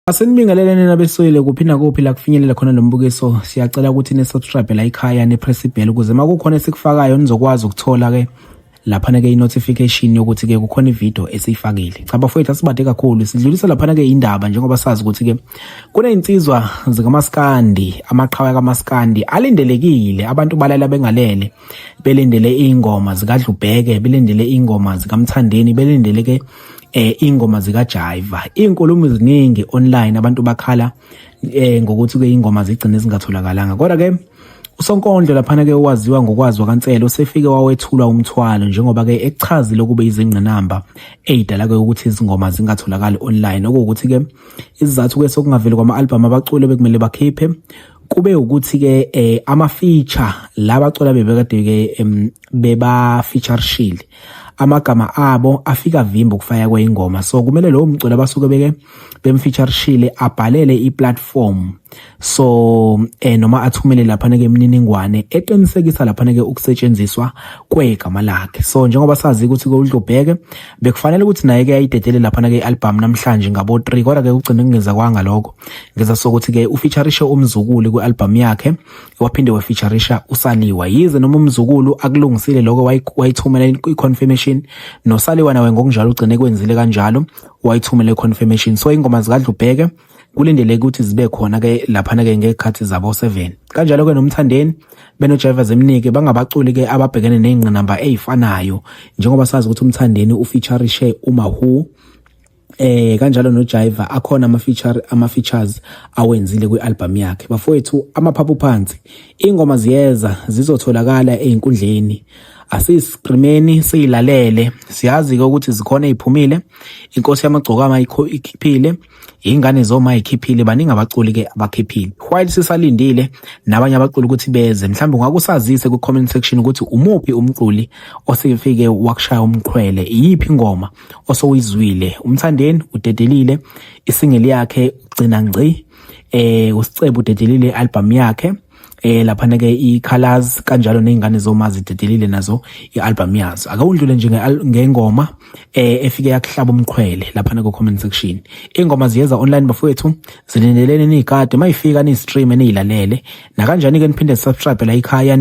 Asenibingelele nina beswele kuphi nakuphi la kufinyelela khona lo mbukiso. Siyacela ukuthi ni-subscribe la ekhaya, ni-press i-bell ukuze uma kukhona esikufakayo nizokwazi ukuthola-ke laphana-ke i-notification yokuthi-ke kukhona ividiyo esiyifakile. Cha bafowethu, asibade kakhulu, sidlulisa laphana-ke indaba njengoba sazi ukuthi-ke kuneyinsizwa zikamaskandi, amaqhawe kamaskandi alindelekile, abantu balala bengalele belindele iy'ngoma zikaDlubheke, belindele iy'ngoma zikaMthandeni, belindele-ke ingoma zikaJaiva. Izinkulumo ziningi online, abantu bakhala ngokuthi ke ingoma zigcine zingatholakalanga. Kodwa ke uSonkondlo laphana ke owaziwa ngokwaziwa kaNsele usefike wawethulwa umthwalo njengoba ke ekuchazile kube izingqinamba eyidala ke ukuthi izingoma zingatholakali online, okuwukuthi ke isizathu ke sokungaveli kwama-album abaculi bekumele bakhiphe kube ukuthi ke ama feature laba cula bebekade ke beba featureshile, amagama abo afika vimba ukufaya kweyingoma. So kumele lowo mculo abasuke beke bemfeatureshile abhalele i-platform, so noma athumele lapha ke imininingwane eqinisekisa lapha ke ukusetshenziswa kwegama lakhe. So njengoba sazi ukuthi ke uDlubheke bekufanele ukuthi naye ke ayidedele lapha ke i-album namhlanje ngabo 3, kodwa ke ugcine kungeza kwanga lokho ngeza sokuthi ke ufeaturishe umzukulu kwi-album yakhe, waphinde wafeaturisha uSaliwa. Yize noma umzukulu akulungisile lokho, wayithumela i-confirmation, noSaliwa nawe ngokunjalo ugcine kwenzile kanjalo, wayithumela i-confirmation. So ingoma zikaDlubheke kulindeleke ukuthi zibe khona ke laphana ke ngekhathi zabo 7, kanjalo ke noMthandeni benoJiva Zemnike bangabaculi ke ababhekene nezingqinamba ezifanayo, njengoba sazi ukuthi uMthandeni ufeaturishe uMahu, kanjalo noJiva akhona ama features awenzile kwialbum yakhe. Bafowethu, amaphaphu phansi, ingoma ziyeza, zizotholakala einkundleni. Asiscreameni siyilalele. Siyazi ke ukuthi zikhona eziphumile, Inkosi Yamagcokama ikhiphile, Ingane Zoma ikhiphile, baningi abaculi ke abakhiphile. While sisalindile nabanye abaculi ukuthi beze, mhlawumbe ungakusazise ku comment section ukuthi umuphi umculi osefike wakushaya umxhwele, iyiphi ingoma osowuyizwile. UMthandeni udedelile isingle yakhe Gcina Ngci, uSicebu udedelile album yakhe laphana ke iColors, kanjalo nezingane zoma zidedelile nazo ialbum yazo. Akawundlule nje ngengoma efike yakuhlaba umxhwele laphana ku comment section. Ingoma ziyeza online bafowethu, zilindelene nizigade, mayifika ni stream niyilalele. Nakanjani ke niphinde subscribe la ekhaya.